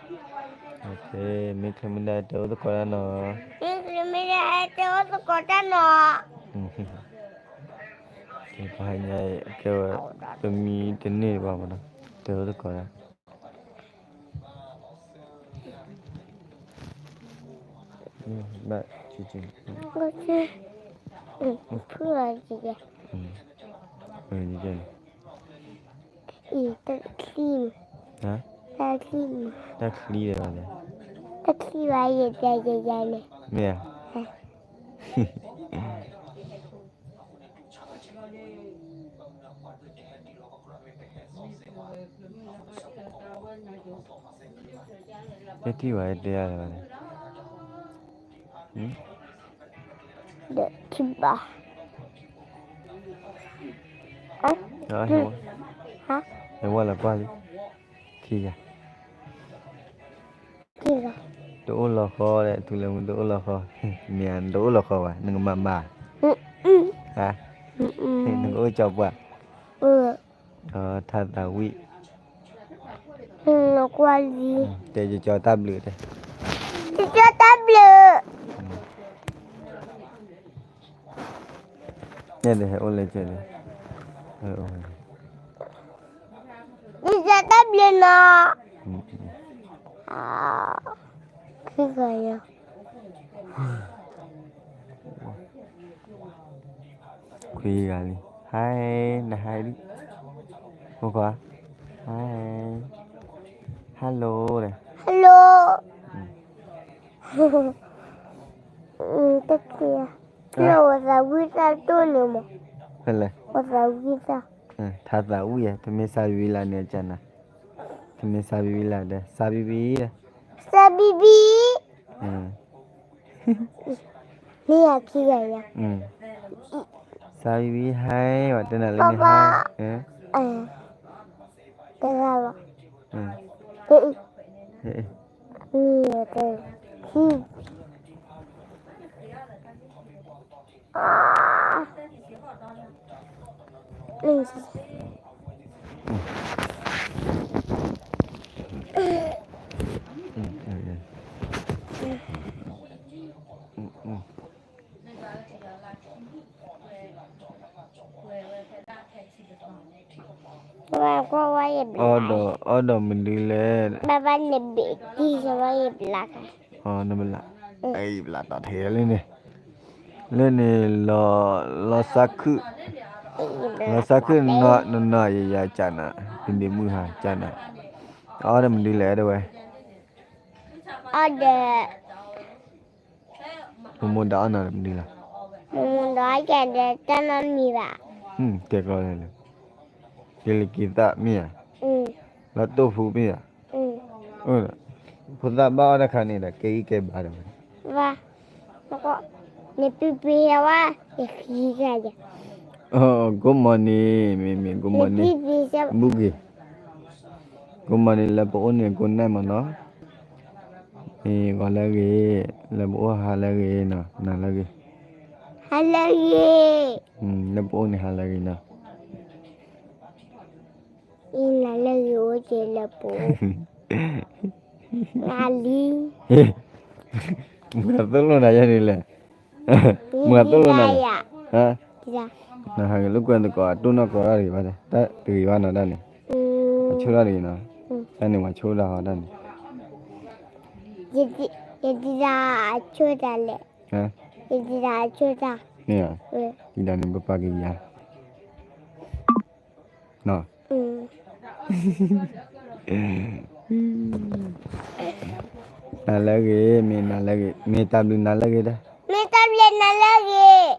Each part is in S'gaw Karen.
မ့ၢ်ချ့မ့ၢ်ဒၣ်တဲအိၣ်သကိးတၢ်နီၤ, မ့ၢ်ချ့မ့ၢ်ဒၣ်တဲအိၣ်သကိးတၢ်နီၤ, ပှၤညါကဲဝဲ ပမံတန့ၢ်ဘၣ်မနီၤ, တဲအိၣ်သကိးတၢ် ဘၣ် ဖုလီၤ, တၢ်ချံ, တၢ်ချံ, တၢ်ချံဘၣ်ယဲၢ်, မ့ၢ်ဧါ, တထံၣ်ဘၣ်တဲယၤလၢၤဘၣ်န့ၣ်, ဒီးထံၣ်ဘၣ်, ဟဲဝဲလီၤကွၢ်လံ, ခံဂၤ, တအိၣ်လီၤဃီဒီး ထူလၢမူတအိၣ်လီၤဃီ, မ့ၢ်ဧါ နတအိၣ်လီၤဃီဘၣ် နကမၤမၤ, နကအိၣ်ကၠီပှၢ်, ထါသးဝံၣ်, ကွၢ်လံ, တဲကၠီတၢ်ဘျုးတဲ, ကၠီတၢ်ဘျုး ယဲဒၣ်ဟဲအိၣ်လဲၤကဲလဲၣ်, ယတၢ်ဘျုးနီၤ, ခံဂၤယၤ, ခွံဂၤလံ, hi န hi ဒံး, ဖိခွါ, hi, hello လဲၣ်, hello, တၢ်ခံဂၤ, လၢအသးဝံၣ်တၢ်တိၢ်န့ၣ်မး, ဖဲလဲၣ်, အသးဝံၣ်တၢ်, ထါသးဝံၣ်ဧါ တမ့ၢ်စါဘံဘံလၢန့ၣ်ကနၤ, တမ့ၢ်စါဘံဘံလၢဒီး စါဘံဘံ, စါဘံဘံ, မ့ၢ်ယၤခံဂၤယၤ, စါဘံဘံ hi ဘၣ်တဲနၤလၢန့ၣ် hi, တဂၤလီၤ, မ့ၢ်ယၤတဂၤ, အီၣ်ဒီးမနုၤလဲၣ်, နဘျး, ဘျးတီၢ်ထဲလၢန့ၣ်, လၢန့ၣ်, လီၤစါခုၣ်, လီၤစါခုၣ်နီၢ်နီၢ်ယယၤကနၤ, ပဒ့မုၣ်ဟးကနၤ, အီၣ်ဒီးမနုၤလဲၣ်တဲဝဲ, အီၣ်ဒီး မိၢ်မိၢ်ဒၣ်အီၣ်နၤဒီးမနုၤလဲၣ်, မိၢ်မိၢ်ဒၣ်အီၣ်ကဲဒီးတၢ်နီတမံၤဘၣ်, ကဲကီလဲၣ်, က့ၤလၢက့ၤသၣ်မ့ၢ်ဧါ, လၢတိၢ်ဖူမ့ၢ်ဧါ, ဖိသၣ်ဘၣ်အီၣ်တၢ်ခါန့ၣ်ဒီး ကဲဂံၢ်ကဲဘါဒီး, နပံပံဝဲ, ယဃံကယၤ, good morning မ့မ့ၢ် good morning, ဘူၣ်က့ၤ, good morning လၢပအိၣ်န့ၣ်ကိးနံၤမးနီၤ, ဂီၤလၢအဂ့ၤ, လၢပအိၣ်ဟါလၢအဂ့ၤနီၤ, နၤလၢအဂ့ၤ, ဟါလၢအဂ့ၤ, လၢပအိၣ်န့ၣ်ဟါလၢအဂ့ၤနီၤ, နၤလၢအဂ့ၤအိၣ်က့ၤလၢပအိၣ်, နလံ မၤသိၣ်လိနၤယဲန့ၣ်လဲၣ်, မၤသိၣ်လိနၤ, နဟးဂ့ၤလိာ်ကွဲသကိး အတိၢ်နီၢ်ကီးတၢ်တဂ့ၤဘၣ်, တဂ့ၤဘၣ်နီၤတၢ်န့ၣ်, အဆိၣ်တၢ်တဂ့ၤနီၤ, တၢ်န့ၣ်ပှၤဆိၣ်တၢ်ဟီတၢ်န့ၣ်, ယတံၤတၢ်အဆိၣ်တၢ်လဲၣ်, ယတံၤတၢ်အဆိၣ်တၢ်, မ့ၢ်ဧါ, တံၤတၢ်န့ၣ်ပပာ်က့ၤယၤ နီၤ, နၤလၢအဂ့ၤ, မ့ၢ်နၤလၢအဂ့ၤ, မ့ၢ်တၢ်ဘျုးနၤလၢအဂ့ၤဒီး, မ့ၢ်တၢ်ဘျုးနၤလၢအဂ့ၤ.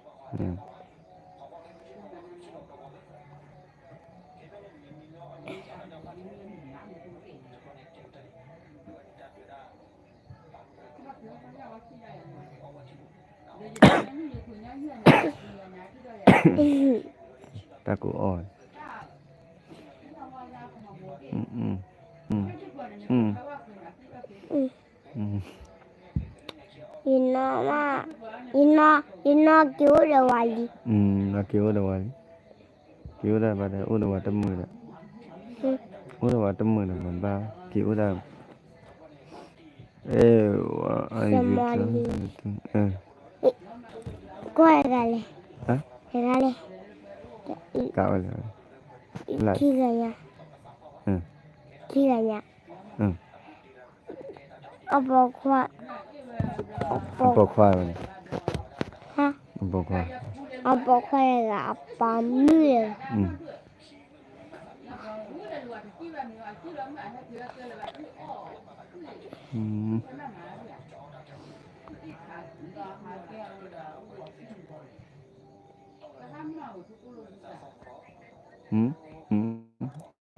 တၢ်ကိးအီၣ်ဝဲ, ယနီၢ်က့ၤအိၣ်ဒီးဝၤလံ, နီၢ်က့ၤအိၣ်ဒီးဝၤလံ, က့ၤအိၣ်ဒၣ်ဘၣ်ဒီး အိၣ်ဒီးဝၤတမုာ်ဒီး, အိၣ်ဒီးဝၤတမုာ်ဒီး မၤဘၣ်က့ၤအိၣ်ဒၣ်, အဲ, ကွၢ်ဂၤလဲၣ်, ဂၤလဲၣ်, ကဝဲလဲၣ်, ခံဂၤညါ, ခံဂၤညါ, အပိာ်ခွါ, အပိာ်ခွါဝဲန့ၣ်, အပိာ်ခွါ, အပိာ်ခွါတဂၤ အပၢ်မုၣ်တဂၤ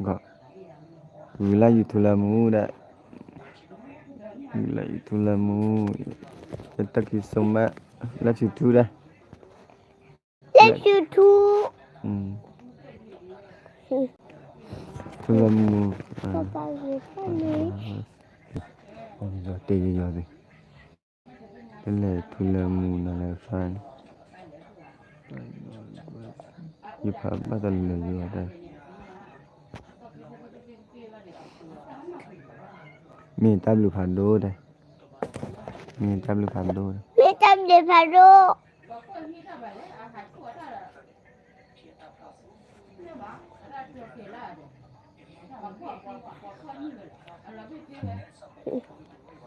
ဂုာ်လၢ YouTube လၢမူဒၣ်, ဂုာ်လၢ YouTube လၢမူ, တၢ်ခံစိမး, လၢ YouTube ဒၣ်, လၢ YouTube, ထူလၢမူ, တ့ယယီၤသ့, တလဲၤထူလၢမူနၤလၢဖၣ်န့ၣ်, ယဖးဘၣ်တၢ်လၢယဂီၢ်တၢ်, မ့ၢ်တၢ်ဘျုးဖးဒိၣ်တၢ်, မ့ၢ်တၢ်ဘျုးဖးဒိၣ်, မ့ၢ်တၢ်ဘျုးဖးဒိၣ်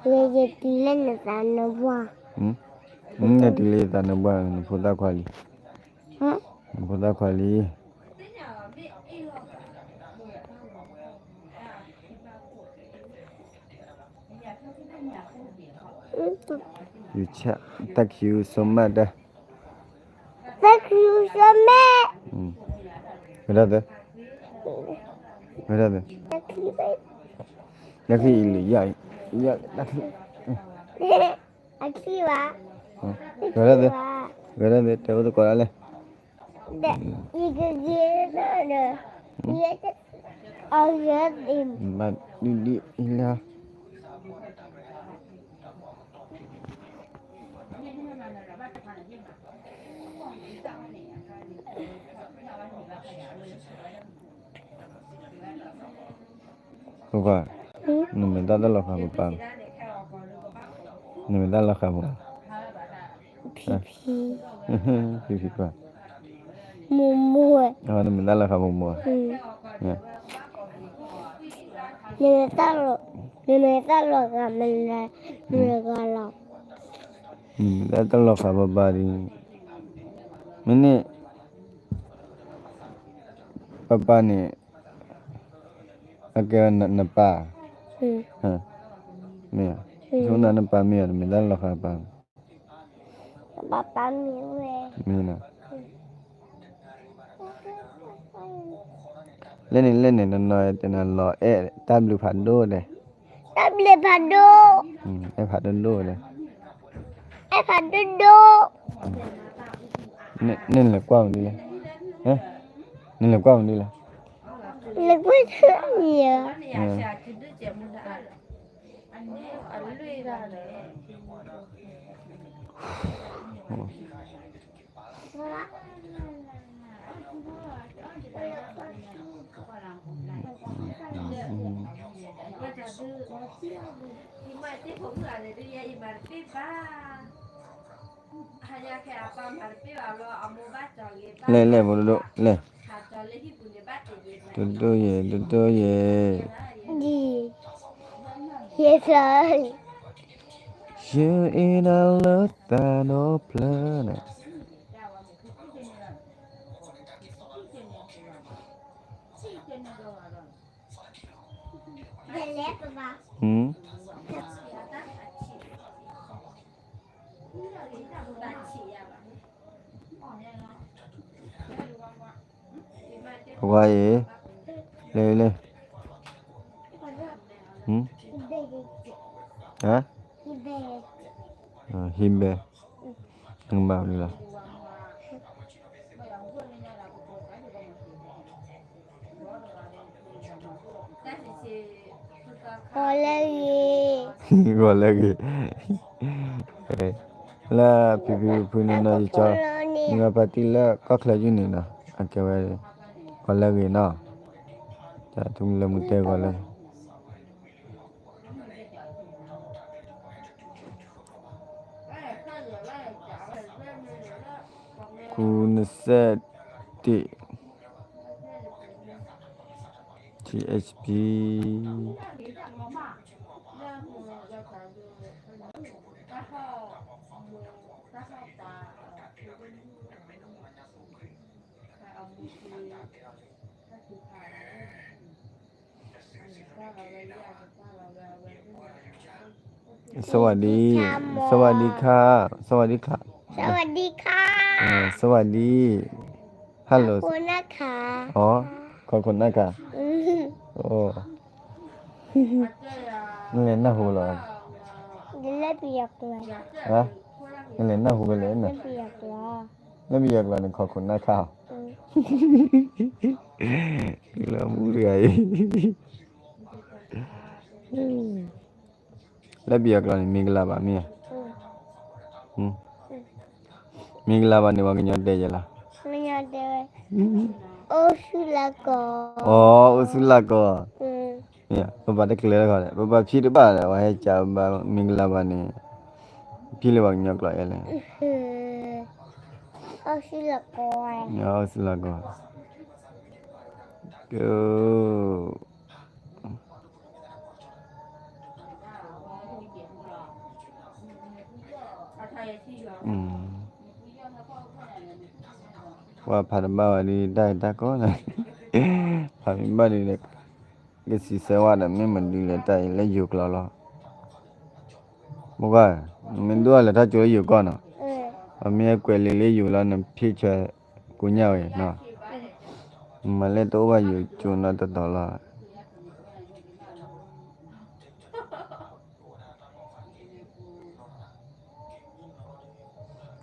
ယဲယတုၤလၢနသးနဘှါ, နတုၤလၢယသးနဘှါ နဖိသၣ်ခွါလံ, နဖိသၣ်ခွါလံ. ယူၤဆၣ် thank you so much တၢ်, thank you so much, ဝဲဒၣ်သ့, ဝဲဒၣ်သ့, တၢ်ခံအံၤလံ ယၤ, တၢ်ခံ, အခံဘၣ်, ဝဲဒၣ်သ့, ဝဲဒၣ်သ့ တဲအိၣ်သကိးဒၣ်လဲၣ်, ယကဂ့ၤဒီး, အဂ့ၤသ့, ဘၣ်ဒုဒုလၢ ပပၢ်, နမ့ၢ်တၢ်တၢ်လီၤဃာ်ပပၢ်, နမ့ၢ်တၢ်လီၤဃာ်ပပၢ်, ဖံဖံ, ဖံဖံပၢ်, မိၢ်မိၢ်, နမ့ၢ်တၢ်လီၤဃာ်မိၢ်မိၢ်, နမ့ၢ်တၢ်လီၤဃာ်မနုၤ, မနုၤဂၤလီၤ, နမ့ၢ်တၢ်တၢ်လီၤဃာ်ပပၢ်ဒ်, မ့ၢ်န့ၣ် ပပၢ်န့ၣ် အကဲဝဲနပၢ်, မ့ၢ်, ဆိနၤနပၢ်မ့ၢ်ဧါ, နမ့ၢ်တၢ်လီၤဃာ်ပၢ်, ပပၢ်မ့ၢ်ဝဲ, မ့ၢ်နီၤ, လၢန့ၣ်လၢန့ၣ် နနီၤတဲနၤလီၤအဲၣ်တၢ်ဘျုးဖးဒိၣ်ဒဲး, တၢ်ဘျုးဖးဒိၣ်, အဲၣ်ဖးဒိၣ်ဒိၣ်ဒဲး, အဲၣ်ဖးဒိၣ်ဒိၣ်, နလဲၤကွၢ်မနုၤလဲၣ်, နလဲၤကွၢ်မနုၤလဲၣ်, လဲၤကွၢ်မနုၤလဲၣ်, လဲၤလဲၤဖိဒိၣ်ဒိၣ် လဲၤ, ဒိၣ်ဒိၣ်ယဲ, ဒိၣ်ဒိၣ်ယဲ, ယဲ, ယအ့ၣ်နၤလၢတၢ်ဒီဖျၢၣ်န့ၣ် ပှၤအံၤ, လဲၤလဲၤ, ဟံးဘဲ, နမၤမနုၤလဲၣ် ဂီၤလၢဂ့ၤ, ဂီၤလၢဂ့ၤ, လၢဖံဖံဖုဖုနီၤနီၤယကၠီ, မ့ၢ်ပၢ်တံၢ်လၢကီၢ်ချၢယုၢ်န့ၣ်နီၤ, အကဲဝဲ, ဂီၤလၢဂ့ၤနီၤ, တၢ်ထူလၢမူတဲဂီၤလၢဂ့ၤ ပ စဲးတ့ၢ် T H P สวัสดี สวัสดีค่ะ สวัสดีค่ะ สวัสดีค่ะ เออ สวัสดี ฮัลโหล ขอบคุณนะคะ อ๋อ ขอบคุณนะคะ อืม โอ้ นั่นแหละน่าหูเหรอ เดี๋ยวเล่นเปียกเลย ฮะ นั่นแหละน่าหูไปเลยนะ เล่นเปียกเหรอ လၢပယီၤကျိာ်န့ၣ် ขอบคุณนะคะ လၢမူတဂၤအံၤ လၢပယီၤကျိာ်န့ၣ် မင်္ဂလာပါ မ့ၢ်ဧါ, မင်္ဂလာပါန့ၣ် ပှၤကညီတဲယဲလီၤ, အိၣ်ဆူၣ်လၢကီၢ်, အိၣ်ဆူၣ်လၢကီၢ်, ပဘၣ်တကျဲၤလၢခီဒီး ပဘၣ်ဖံးတဘၣ်ဒီး ပှၤဟဲကးဘၣ် မင်္ဂလာပါန့ၣ် ဖံးလၢပှၤကညီကျိာ်ယဲလဲၣ်, အိၣ်ဆူၣ်လၢကီၢ်, အိၣ်ဆူၣ်လၢကီၢ်, က ပှၤဖးတဘၣ်ဝဲဒုး တၢ်အံၤတၢ်ကီန့ၣ်, ဖးမ့ၢ်ဘၣ်ဒုးဒီး ကစံးဆၢဝဲဒီး မ့ၢ်မနုၤလဲၣ် တၢ်အံၤလၢယိၤကျိာ်လီၤ, မ့ၢ်ကွၢ်, မ့ၢ်ဒိၣ်လဲၤထီၣ်ကၠိလၢယိၤကီၢ်နီၤ, ပမ့ၢ်ကွဲးလံာ်လၢယိၤလီၤ နဖံးဆၢကိညၣ်ဝဲနီၤ, မၤလဲၣ်တအိၣ်ဘၣ်ယိၤကၠိနီတတီၤလီၤ.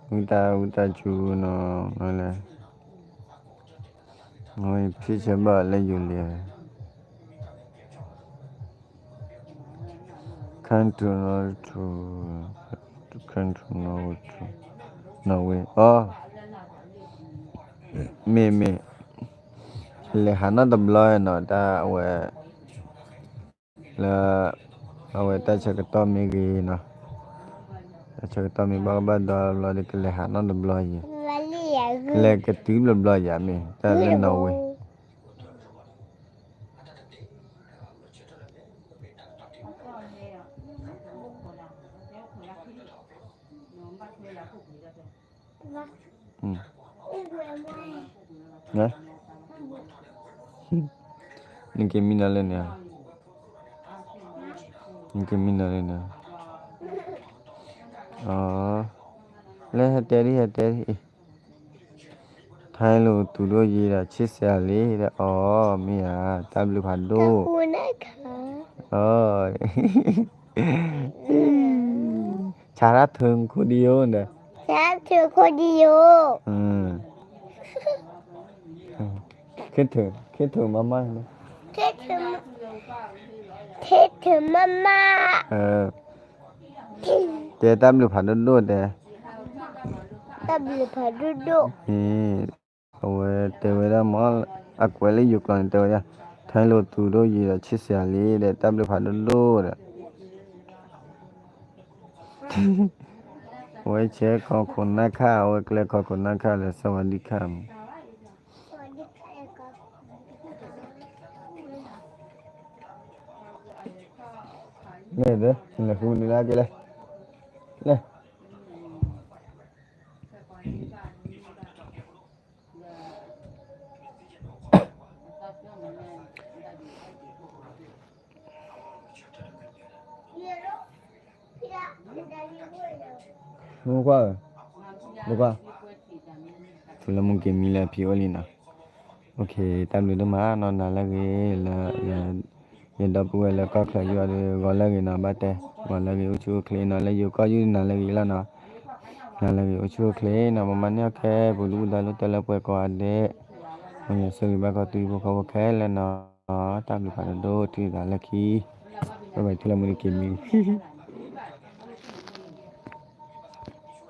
ဝံသးဝံသးစူၤနီၤ, လဲၣ်, ဖံးဆၢဘၣ်လၢယိၤလံ, ခါထူနီထူ, ခါထူနီထူ, နီၣ်ဝ့ၤ, အီ, မ့ၢ်မ့ၢ်, လဲၤဟးနီတဘျီနီၤ တၢ်အဝဲ လၢ အဝဲတၢ်ဆၢကတီၢ်မ့ၢ်ဂ့ၤနီၤ, တၢ်ဆၢကတီၢ်မ့ၢ်ဘၣ်ကဘၣ်ဒီဘျီဒီး ကလဲၤဟးနီတဘျီယံၤ, လဲၤကတုၤဘျီဘျီယံၤမ့ၢ် တၢ်လၢနီၣ်ဝ့ၤ နကမံနီၤလၢန့ၣ်, နကမံနီၤလၢန့ၣ်, လၢဟဲတဲဒ် ဟဲတဲဒ်, ထါလိာ်သူဒိၣ်ယံၤဒီး ဆံဆဲးအလံဒီး အီ မ့ၢ်ဧါ, တၢ်ဘျုးဖးဒိၣ်, အီ ဆါရၣ်ထုးခိၣ်ဒံယိဒီး, ဆါရၣ်ထုးခိၣ်ဒံယိ, ခ့ထုး, ခ့ထုးမးမး, ခ့ထုးမးမး, တဲတၢ်ဘျုးဖးဒိၣ်ဒိၣ်တဲ, တၢ်ဘျုးဖးဒိၣ်ဒိၣ်, အဝဲတဲဝဲဒၣ်မ့ၢ် အကွဲးလၢယိၤကျိာ်န့ၣ် တဲဝဲဒၣ် ထါလိာ်သူဒိၣ်ယံၤဒီး ဆံဆဲးအလံဒီး တၢ်ဘျုးဖးဒိၣ်ဒိၣ်ဒီး အဝဲဆဲးခီခိၣ်နၢ်ခါ အဝဲကျဲခီခိၣ်နၢ်ခါလၢ สวัสดีค่ะ မး လဲၣ်ဒီး လဲၤဃုန့ၣ်လၢက့ၤလဲၣ်, လဲၣ် မူကွၢ်, မူကွၢ်, ထူလၢမူက့ၤမံလၢအဖံးအိၣ်လံနီၤ, တၢ်ဘျုးဒိၣ်မးနီၤ နၤလၢအဂ့ၤလၢ ယဒီပုၢ်ဝဲၢ်လၢကီၢ်ချၢယွၤဒီး ဂီၤလၢအဂ့ၤနီၤ ဘၣ်တဲ, ဂီၤလၢအဂ့ၤ အိၣ်ဆူၣ်အိၣ်ချ့နီၤ လၢယိၤကီၢ်ယုၢ်နၤလၢအဂ့ၤလီၤနီၤ, နၤလၢအဂ့ၤ အိၣ်ဆူၣ်အိၣ်ချ့နီၤ ပမၤန့ၢ်အီၣ်ခဲ ပူၤဒူပူၤဒါလိၣ်တၢ်လၢပှဲၤကိးဂၤဒဲး, မ်ယွၤဆိၣ်ဂ့ၤဘၣ်ကီၢ်သူဖိကီၢ်ဖိခဲလၢာ်နီၤ, တၢ်ဘျုးဖးဒိၣ်ဒိၣ် ထံၣ်သးလၢခံ, ဘၣ်ဘၣ် ထူလၢမူက့ၤမံ